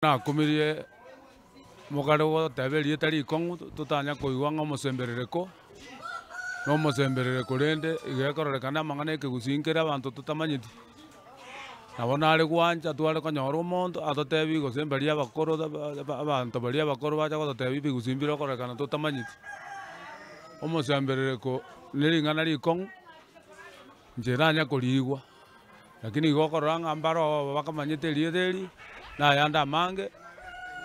Nakumirie mokare goteba erieta rikong'u totanya koigwa ng'a omosemberereko, na omosemberereko rende iga ekororekana amang'ana ekegusii nkere abanto totamanyeti. Nabo nare gwancha tware konyora omonto atotebi gose mbaria abakoro abanto baria abakoro bacha gototebia ebigusii mbire okororekana totamanyeti. Omosemberereko na ring'ana rikong'u, inche nanya koriigwa. Lakini igo okorora ng'a mbare oo bakamanyete erieta eri, na ayande amange,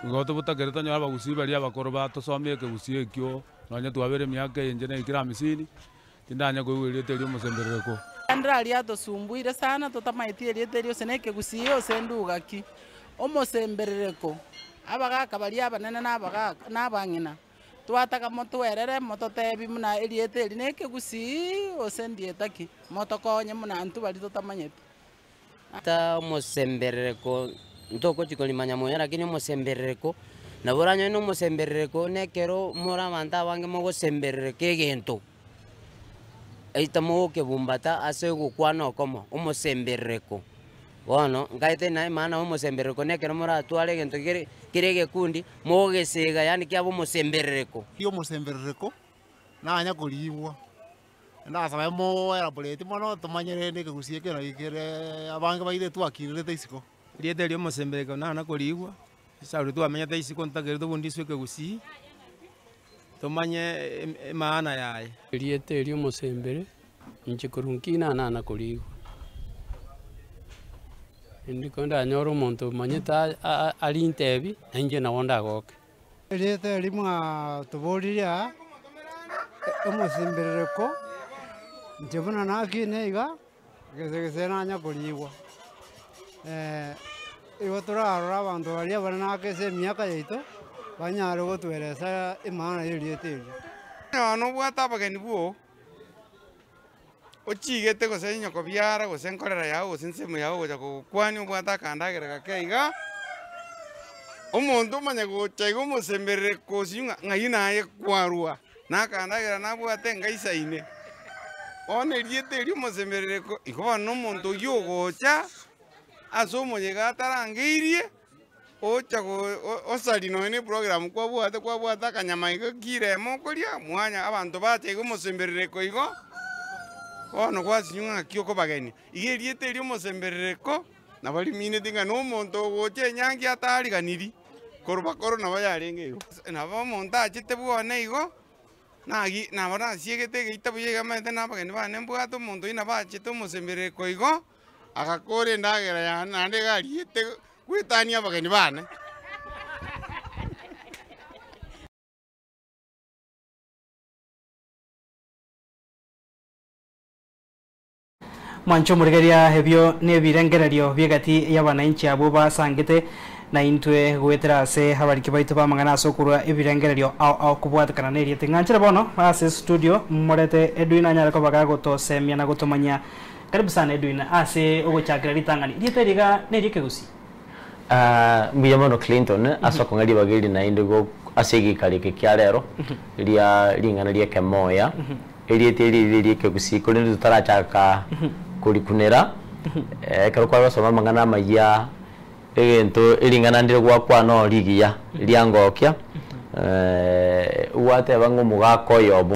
igo tobotakere tonyore abagusii baria abakoro batosomia ekegusii ekio, nonye twabere emiaka eye inche naikire amisini, tindanya koigwa erieta erio omosemberereko. Naende aria atosumbuire sana totamaeti erieta erio gose nekegusii gose nduga ki. Omosemberereko, abagaka baria abanene na abagaka na abang'ina. Twataka motwerere, mototebi buna erieta eri nekegusii, gose ndieta ki, motokonye buna intwe baria totamanyeti. Ta omosemberereko ntogochi korimanya moyo lakini omosemberereko, nabo oranyore na omosemberereko na ekero more abanto abange mogosemberereka egento, aita mogokebumbata ase ogokwana okomo, omosemberereko. Bono, nkaete naye maana omosemberereko na ekero moratware egento kere kere egekundi, mogesega yaani kiaba omosemberereko. Omosemberereko nanya korigwa, ndasabe mo elaborate mono tomanye rende ekegusii eke naki kere abange baito twakinete isiko. Erieta eria omosemberereko nana korigwa, ase aria twamenyete isiko ntagere tobundiswe ekegusii, tomanye emaana yaye. Erieta eria omosembere. Inche korwa nkina nana korigwa, naende ekero ndanyore omonto omanyete arintebi, na inche nabo ndagoke. Erieta eri mwatoboririe aa, omosemberereko, inche buna nakina iga, gese gese nanya korigwa, igo torarore abanto baria bare nake ase emiaka yaito, banyare gotueresa emaana ya erieta erio. Onye nobwate abageni bwoo. Ochigete gose nyoko biara gose nkorera yao gose ensemo yao gocha kogokwania obwate akandagera gake iga, omonto omanye gocha iga omosemberere kosio ng'a ng'ai naye kwarwa, na akandagera nabwate ngaisaine. Bono erieta erio omosemberereko, igo bono na omonto oyio ogocha ase omoyega atarangeirie. Ocha osaria nonya ne eprogram kwabwate kwabwate akanyama iga kiro emo okoria, mwanya abanto bacha iga omosemberereko igo, bono gwasinywa ng'a ng'aki okobagenia. Iga erieta erio omosemberereko, nabo rimineti ng'a na omonto ogocha enyangi atariganiri, korwa bakoro nabo yarenge igo. Nabo omonto achete bwane igo, nagi nabo nasiegete egeita buya iga omanyete na abageni bane mbwate omonto oyio nabo achete omosemberereko igo. Agakora endagera yane, naende iga ariete goetania abageni baane. Mwanche omorigereria ebio nebirengererio bi'egati y'abanainchi abwo basangete naintwe goetera ase abariki baito b'amang'ana ase okorua ebirengererio ao ao kobwatekana nerieta. Ing'anchire bono ase studio morete Edwin anyare koba gagotosemia na gotomanyia Karibu sana Edwin ase ogochakera ritang'ani. Rieta eri iga neri ekegusii? Mbuya mono Clinton ase okong'a ribaga eri naende go ase egekaro eke kia rero ria ring'ana ria ekemoya. Erieta eri rire ria ekegusii korende totarachaka korikunera ekero kware gosoma amang'ana amayia egento ering'ana ndire gwakwana oo rigiya riangokia gwateba ng'a omogaka oyomo.